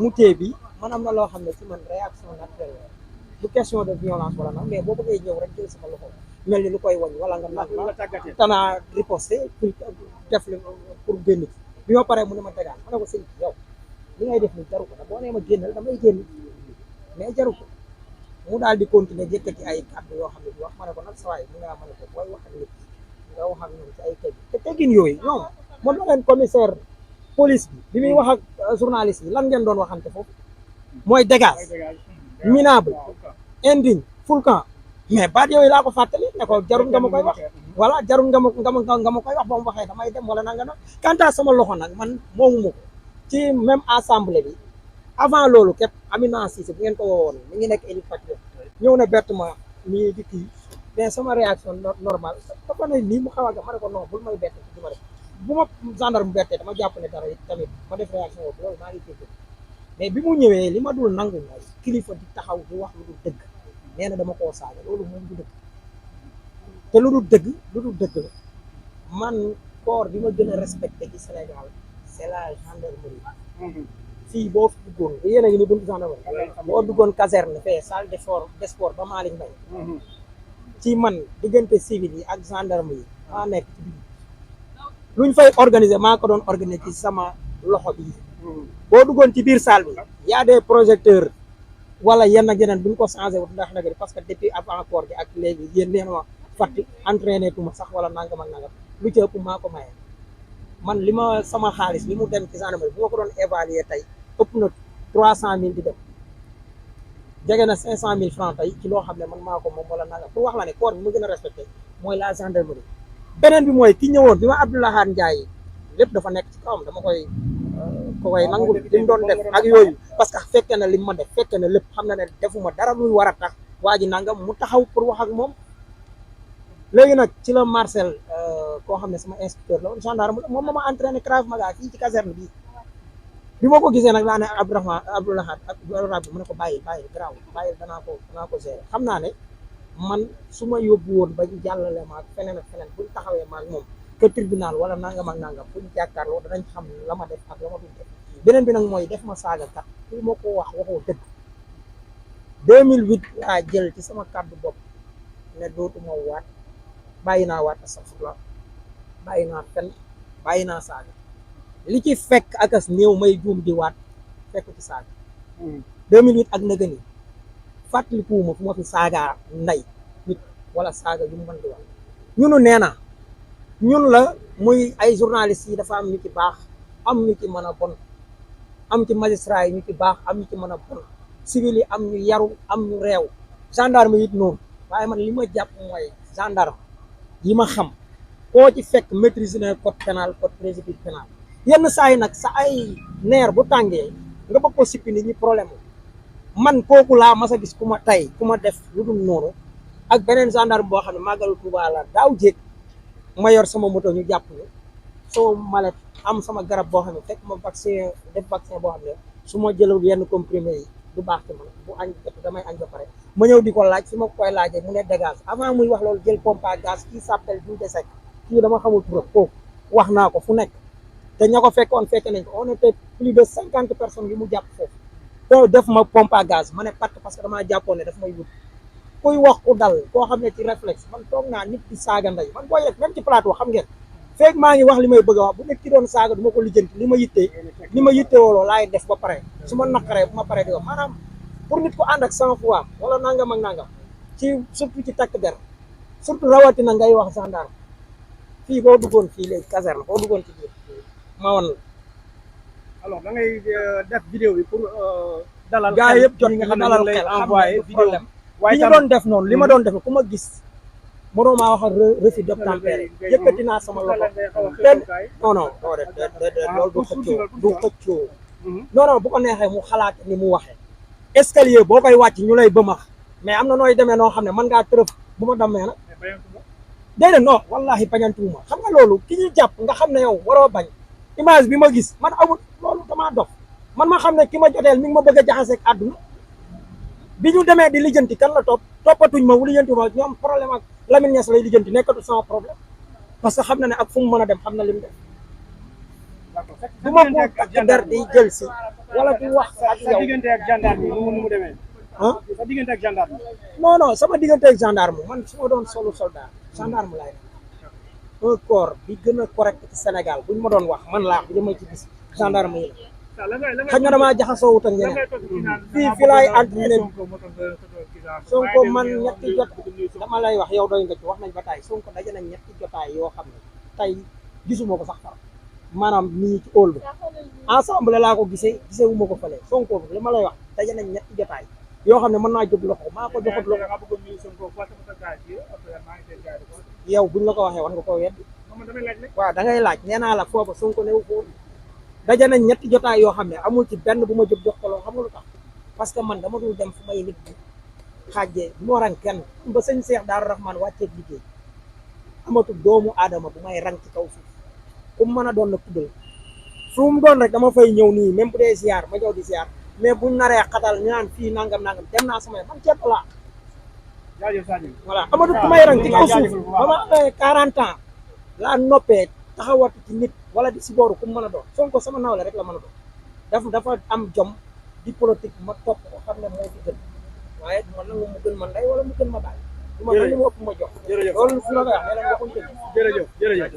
mu téye bi man am na loo xam ne ci man réaction naturelle du question de violence wala nag mais boo bëggee ñëw rek jël sama loxo mel ni lu koy wañ wala nga nag tanaa riposté pour def li pour génn bi ma paree mu ne ma tegaat ma ne ko sëñ yow li ngay def ni jaru ko da boo nee ma génnal damay génn mais jaru ko mu daal di continuer jëkkati ay kàddu yoo xam ne di wax ma ne ko nag sawaay mu ngaa ma ne ko booy wax ak nit nga wax ak ñoom ci ay teggin te teggin yooyu ñoom moom la leen commissaire police bi muy wax ak journaliste yi lan ngeen doon waxante foofu mooy dégage minable indigne full camp mais baat yooyu laa ko fàttali ne ko jarul nga ma koy wax voilà jarul nga ma koy wax ba mu waxee damay dem wala nanga na quant à sama loxo nag man moomu ma ko ci même assemblée bi avant loolu képp Amina Cissé bu ngeen ko woowoon mi ngi nekk élite patriote ñëw na bett ma nii di kii mais sama réaction normale dafa ne nii mu xaw a ga ma ne ko non bul may bett ci ma def bu ma gendarme bettee dama jàpp ne dara it tamit ma def réaction boobu loolu maa ngi dégg mais bi mu ñëwee li ma dul nangu mooy kilifa di taxaw di wax lu dul dëgg nee na dama koo saaga loolu moom du dëgg te lu dul dëgg la man corps bi ma gën a respecté ci Sénégal c'est la gendarmerie fii boo fi duggoon yéen a ngi ni buntu gendarmerie boo duggoon caserne fee salle de sport ba Malick Mbaye ci man diggante civil yi ak gendarme yi maa nekk ci biir luñ fay organiser maa ko doon organiser ci sama loxo bi boo duggoon ci biir salle bi y a des projecteurs wala yenn ak yeneen buñ ko changé wut ndax nag parce que depuis avant koor gi ak léegi yéen nee ma fàtti entraîné tuma sax wala nangam ak nangam lu ci ëpp maa ko maye man li ma sama xaalis li mu dem ci gendarmerie bu ma ko doon évaluer tey ëpp na 300 000 di dem jege na 500 000 francs tey ci loo xam ne man maa ko moom wala nangam pour wax la ne corps bi ma gën a respecté mooy la gendarmerie beneen bi mooy ki ñëwoon bi ma Abdoulaye Ndiaye lépp dafa nekk ci kawam dama koy nangul li mu doon def ak yooyu parce que fekke na li ma def fekke na lépp xam na ne defuma dara luy war a tax waa ji nangam mu taxaw pour wax ak moom léegi nag ci la Marcel koo xam ne sama inspecteur la woon gendarme moom ma entraîné Krav Maga fii ci caserne bi ma ko gisee nag laa ne Abdoulaye ak mu ne ko bàyyi garaaw bàyyi danaa ko gérer xam naa ne man su ma yóbbu woon ba jàllale ma ak feneen ak feneen buñ taxawee ma ak moom que tribunal wala nangam ak nangam buñ jàkkaarloo danañ xam la ma def ak la ma duñ def beneen bi nag mooy def ma saaga kat pour ma ko wax waxoo dëgg 2008 laa jël ci sama kàddu bopp ne dootuma waat bàyyi naa waat astafurlah bàyyi naa fen bàyyi naa saaga li ci fekk akas néew may juum di waat fekk ci saaga 2008 ak nëgëni fàttalikuwuma fu ma fi saaga nday nit wala saaga yu mu mën di wax ñunu nee na ñun la muy ay journalistes yi dafa am ñu ci baax am ñu ci mën a bon am ci magistrat yi ñu ci baax am ñu ci mën a bon civil yi am ñu yaru am ñu réew gendarme yi it noonu waaye man li ma jàpp mooy gendarme yi ma xam koo ci fekk maîtrise na code pénal code procédure pénale yenn saa yi nag sa ay neer bu tàngee nga bëgg ko sippi nit ñi problème man kooku laa mas a gis ku ma def lu dul noonu ak beneen gendarme boo xam ne màggalu Tuuba la daaw jéeg ma yor sama moto ñu jàpp ñu sama malet am sama garab boo xam ne fekk ma def vaccin boo xam ne su ma jëlul yenn comprimé yi du baax ci man bu añ damay añ ba pare ma ñëw di ko laaj fi ma koy laajee mu ne dégage avant muy wax loolu jël pompe à gaz kii s'appelle Doudou Seck kii dama xamul turam kooku wax naa ko fu nekk te ña ko fekkoon fekk nañ ko on était plus de 50 personnes yu mu jàpp foofu te def ma pompe à gaz ma ne pat parce que damaa jàppoon ne daf may wut kuy wax ku dal koo xam ne ci réflexe man toog naa nit di saaga ndey man booy def même ci plateau xam ngeen feeg maa ngi wax li may bëgg a wax bu nekk ci doon saaga du ma ko lijjanti li ma yitte wooloo laay def ba pare su ma naqaree bu ma paree di wax maanaam pour nit ko ànd ak 100 fois wala nangam ak nangam ci surtout ci takk der surtout rawatina ngay wax gendarme fii boo duggoon fii léegi caserne boo duggoon ci biir ma woon la. alors da ngay def vidéo bi pour dalal gaa yëpp jot nga dalal xel envoyé problème waaye li ñu doon def noonu li ma doon def ku ma gis mënoo maa wax ak refus d'obtempérer yëkkati naa sama loxo te non loolu du xëccoo non bu ko neexee mu xalaat ni mu waxee escalier boo koy wàcc ñu lay bëmax mais am na nooy demee noo xam ne mën ngaa tërëf bu ma dammee nag déedéet non wallahi bañantuwuma xam nga loolu ki ñu jàpp nga xam ne yow waroo bañ image bi ma gis man amul loolu damaa dof man ma xam ne ki ma joteel mi ngi ma bëgg a jaxaseeg àdduna bi ñu demee di lijjanti kan la toppatuñ ma wu lijjanti ma ñoom problème ak Lamine Niass lay lijjanti nekkatu sama problème parce que xam na ne ak fu mu mën a dem xam na li mu def du ma ko takk der di jël si wala di wax ak sa yow diggante ak gendarme yi nu mu demee ah sa diggante ak gendarme non non sama diggante ak gendarme man su ma doon solu soldat gendarme laay def un corps bi gën a correct ci Sénégal buñ ma doon wax man laa bi ma ci gis gendarme yi la xëy na damaa jaxasoo wut ak ñeneen fii laay entraîné Sonko man ñetti jot dama lay wax yow doy nga ci wax nañ ba tey Sonko daje nañ ñetti jotaay yoo xam ne tey gisuma ko sax far maanaam nii ci óol bi ensemble laa ko gisee wu ma ko fële Sonko bi li ma lay wax daje nañ ñetti jotaay yoo xam ne mën naa jóg loxo maa ko joxut loxo yow buñ la ko waxee war nga koo wedd waaw da ngay laaj nee naa la foofa Sonko newu foofu daje nañ ñetti jotaay yoo xam ne amul ci benn bu ma jóg jox ko loo xam nga lu tax parce que man dama dul dem fu may nit bi xaajee bu ma rang kenn ba sëñ Cheikh Daaru Rahman wàcceeg liggéey amatul doomu aadama bu may rang ci kaw suuf ku mu mën a doon nag tuddal fu mu doon rek dama fay ñëw nii même bu dee ziar ma ñëw di ziar mais buñ naree xatal ñu naan fii nangam dem naa sama man ceeb laa jaajëf Sadio voilà amatul ku may rang ci kaw suuf ba ma amee 40 ans laa noppee taxawatu ci nit wala di si booru ku mu mën a doon Sonko sama nawle rek la mën a doon dafa am jom di politique ma topp ko xam ne moo fi gën waaye du ma nangu mu gën ma ndey wala mu gën ma bàyyi du ma nangu mu ëpp ma jox loolu fu la koy wax ne la waxuñ dëgg jërëjëf